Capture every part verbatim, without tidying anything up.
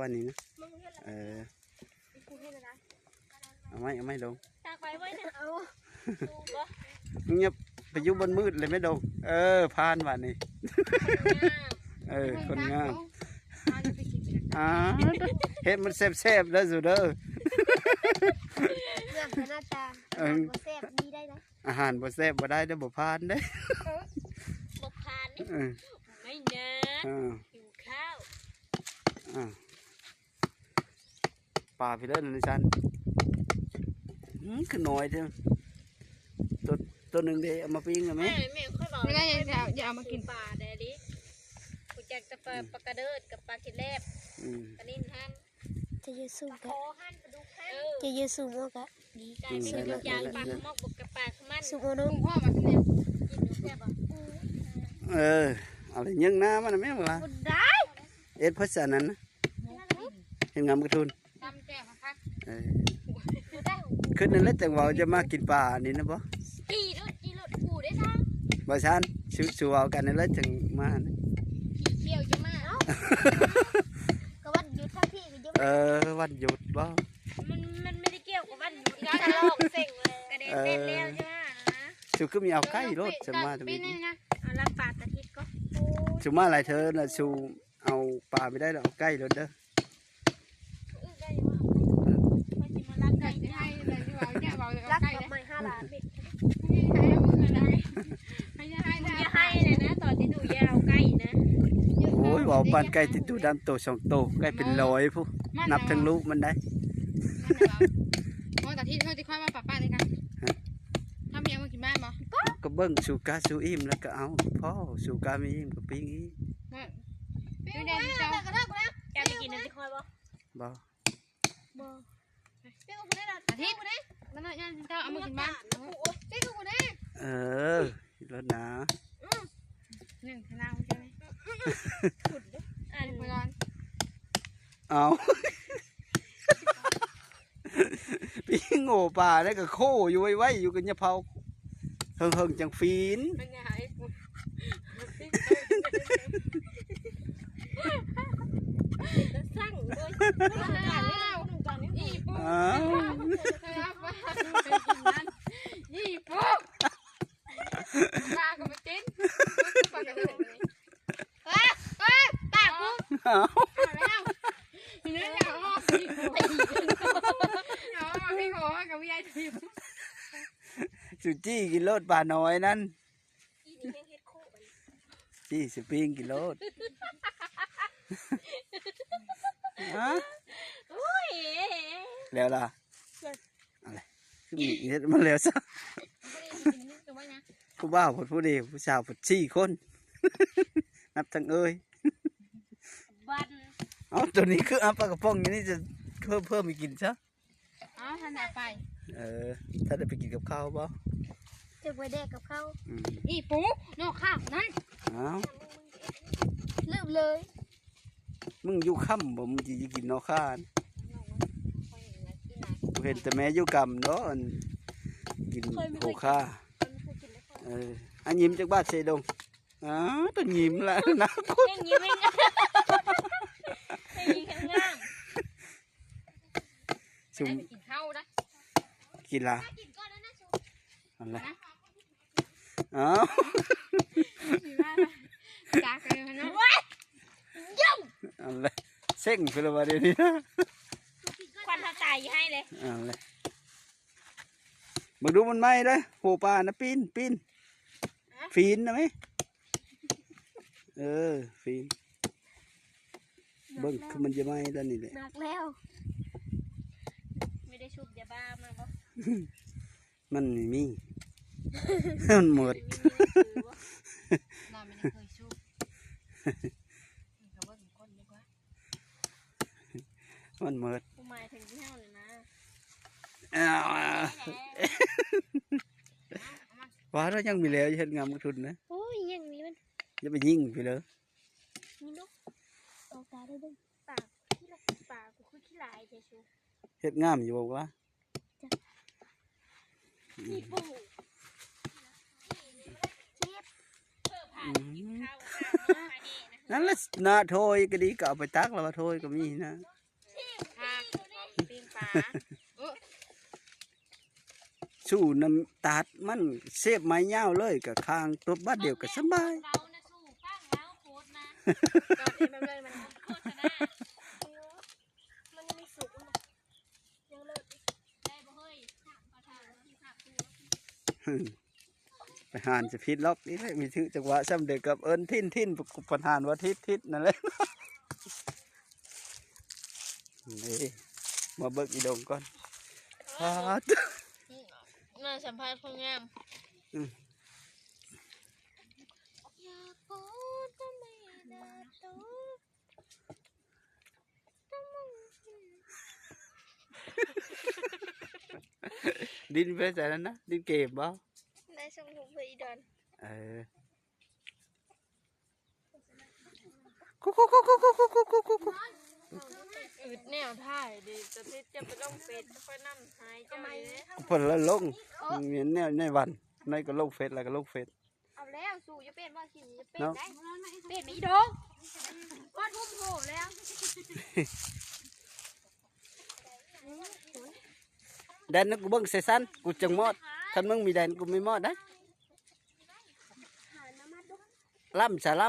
อันนี้นะ มึงเฮ็ดอะไร เออ กูเฮ็ดอะไร เอาไม้ เอาไม้ลง ตาคอยไว้นะ เอา ดูบ่ เงียบ ไปอยู่บนมืดเลยไม่ลง เออ ผ่านวันนี้ เออ คนงาม เอาจะไปกินกัน อ่า เฮ็ดมันแซ่บๆเด้อสูเด้อ เรื่องหน้าตา เออ บ่แซ่บดีได้นะ อาหารบ่แซ่บบ่ได้เด้อ บ่ผ่านเด้อ บ่ผ่านนี่ เออ ไม่นะ อ่า หิวข้าว อ่า ปลาพี่เล่นนิชันอืมคือน้อยเด้อ ตัว ตัวหนึ่งเด้เอามาปิ้งกันไหม แม่แม่ค่อยบอก ไม่ได้ยังจะอย่าเอามากิน ปลาแดดดิกูจักจะปลาปลากระเดิดกับปลากินแลบ อืม ปลานิ่นหั่น จะยืดสูง ปลาค ก็ อหั่นปลาดุกหั่น จะยืดสูงมากอะดี กลายเป็น นั่นแหละ ยาง นั่นแหละ ปลาหมอกบวกกับปลาขมัน สูงเอาเนาะ พ่อมาที่นี่ กินดูแซ่บอ่ะ เออ อะไรยังน้ำมันนะแม่มาละ ได้ เอ็ดเพราะฉะนั้นนะ เห็นงามกระทุน ตำแจ่วผัก เออ ขึ้นนั่นแหละจังหวะจะมากินปลาอันนี้นะบ่ กี่รถกี่รถกูได้ทั้ง บ่ชันชูชูเอากันนั่นแหละจังมานะ ขี่เขียวจะมา ก็วันหยุดทั้งที่ก็หยุด เออ วันหยุดบ่ มันมันไม่ได้เกี่ยวกับวันหยุดนะลอกเซ็งเลยกระเด็นเล่นแล้วใช่ไหมนะ ชูคือมีเอาใกล้รถจะมาจะ ปี มี นี้นะ เอาลักปลาตะทิดก็ ชูมาหลายเธอนะชูเอาปลาไม่ได้แล้วเอาใกล้รถเด้อ อึได้ยังว่าไปกินมาลักไก่ จะให้อะไรที่ว่าแก้เบาเลย รัก ใกล้ กับ นะ ไม้ห้าล้านเม็ด ให้ให้มึงอะไรให้ให้ มึง ได้ จะให้เลยนะตอนที่ดูยาวไก่นะ โอ้ยเว้าปานไก่ติดตู้ดำโตสองโตไก่เป็นร้อยผู้นับทั้งลูกมันได้ โอ้ตาที่เท่าที่ค่อยมาปะปะเลยค่ะถ้ามีเอามากินบ้านบ่ ก็เบิ่งชูกาชูอิ่มแล้วก็เอาพ่อชูกาไม่อิ่มก็ปิ้งอีก ไม่ได้เจ้า แกไปกินน้ำที่คอยบ่ บ่ อาทิตย์มันน่าจะเอามากินบ้าน เจ๊กูได้ เออรถนะ หนึ่งคณะใช่ไหม อัน เวลา เอา ปิ้งโง่ปลาได้ก็โคอยู่ไว้ไว้อยู่กันเนี่ยเผาเฮิงเฮิงจังฟีน เป็นไงหายกูสั่งด้วย อีปู อ้าว อีปูปลาก็มาจิ้นปลากระเดิด เอ้ยเอ้ยปากกู อ้าว แล้วนี่เนี่ยอ๋อพี่โหกับพี่ยายทีม สุจี้กินโลดปลาน้อยนั่น จี้สิปิ้งกินโลดฮะ อุ้ย แล้วล่ะอะไรคือมีเฮ็ดมาแล้วซะผู้บ่าวผู้ผู้เดียวผู้สาวผู้สี่คน นับทั้งเอ้ย บัน เอาตัวนี้คือเอาปลากระป๋องอย่างนี้จะเพิ่มเพิ่มอีกกินซะ อ๋อท่านไป เออ ถ้าได้ไปกินกับข้าวบ่ จะไปแดกกับเขา อืม อีปูนอกข้าวนั่น อ้าว ลืมเลย มึงอยู่ค่ำบ่มึงจะกินนอกข้านกูเห็นแต่แม่อยู่กำเนาะอันกินโหค่าเอออันยิ้มจักบาทเสยดงอ้าวตัวยิ้มละนะ แม่งยิ้มแม่งแม่งยิ้มแม่งง่าง ชุม ได้ไปกินข้าวนะ กินละ กินก่อนแล้วนะชู อันละอ้าว มีว่าจากเลยนะ อันละเซ็งไปแล้ววันนี้นะ ควันทาตายให้เลย อันละมาดูมันไหม้ด้วยโหปลานะปีนปีนฟีนนะไหมเออฟีนเบิ่งคือมันจะไหม้ด้านนี้แหละ หนักแล้ว ไม่ได้ชุบยาบ้ามาบ่ มันไม่มี มันหมด นอนไม่เคยสู้เขาว่าเป็นคนดีกว่า มันหมด กูหมายถึงที่ห้าเลยนะ อ้าวว่าเรายังมีแล้วเห็นงามกระทุนนะ โอ้ยยังมีมัน อย่าไปยิงไปเลย มีนกเอาตาได้เบิ่ง ปลาขี้ละปลากูคือขี้ลายเจชู เห็ดงามอยู่บอกว่า ขี้ปู เทียบ เพิ่มผ่านกินข้าวข้าวมาเองนะ นั่นแหละ หน้าโทยก็ดี ก็เอาไปตักแล้วว่าโทยก็มีนะ ค่ะปิ้งปลา สู้น้ำตัดมันเสพไม้ยาวเลยกับคางตบบาดเดียวก็สบาย เรานะสู้ฟังแล้วโคตรนะ ก่อนที่มันเลยมัน โฆษณา มันยังไม่สุกยังเลิก ได้บ่เฮ้ยถามประธานที่ถามตัว ไปหานจะผิดล็อกนี่แหละมีถือจังหวะซ้ำเดียวกับเอิ้นทิ้นทิ้นปัญหานว่าทิศทิศนั่นแหละ นี่มาเบิกอีดงก่อน มาสัมภาษณ์คนงาม อืม อยากกอดก็ไม่ได้ตัว ดินไปใส่แล้วนะ ดินเกมบ่ ได้ส่งรูปเพื่ออีดอน เออ อึดแนวถ่ายดิจะพิษจะไปลงเฟซค่อยนำหายเจ้าเลย คนละลงมีแนวในวันในก็ลงเฟซแล้วก็ลงเฟซ เอาแล้วสู่จะเป็นว่าสิจะเป็น เนาะ ได้เป็นไม่ดงก้อนทุ่มโหแล้ว แดนนั้นกูเบิ่งเซซันกูจังมอดคันมึงมีแดนกูไม่มอดนะ หาน้ำมันดู ล่ำสาล่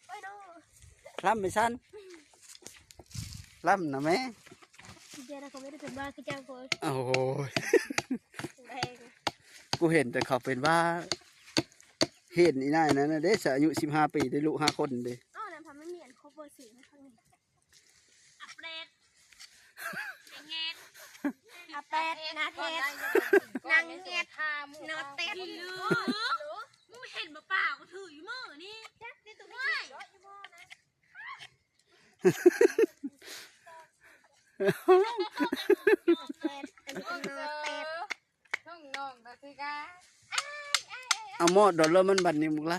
เอ้ยดู ำล่ำไม่สั้นล่ำนะแม่ เดี๋ยวนะเขาไม่ได้เป็นบ้าคือเจ้าคน โอ้โห แรง กูเห็นแต่เขาเป็นว่า เห็นอีนายนั้นนะเด้อายุสิบห้าปีได้ลูกห้าคนเด้ อ้าวนั่นพาไม่มีอันครบเบอร์สี่ให้เขาเลย อัปเดตเงด อาแปดนาเทศนางเงียบนอเต็ด หรือมึงเห็นบ่ป่ากูถืออยู่มือนี่ จักนี่ตัวไม่ ว้าย เยอะอยู่บ่นะนอเต็ดอันนี้นอเต็ด น้องน้องตาสิกา เอาหมอดดอลลาร์มันบัตรนี้มุกละ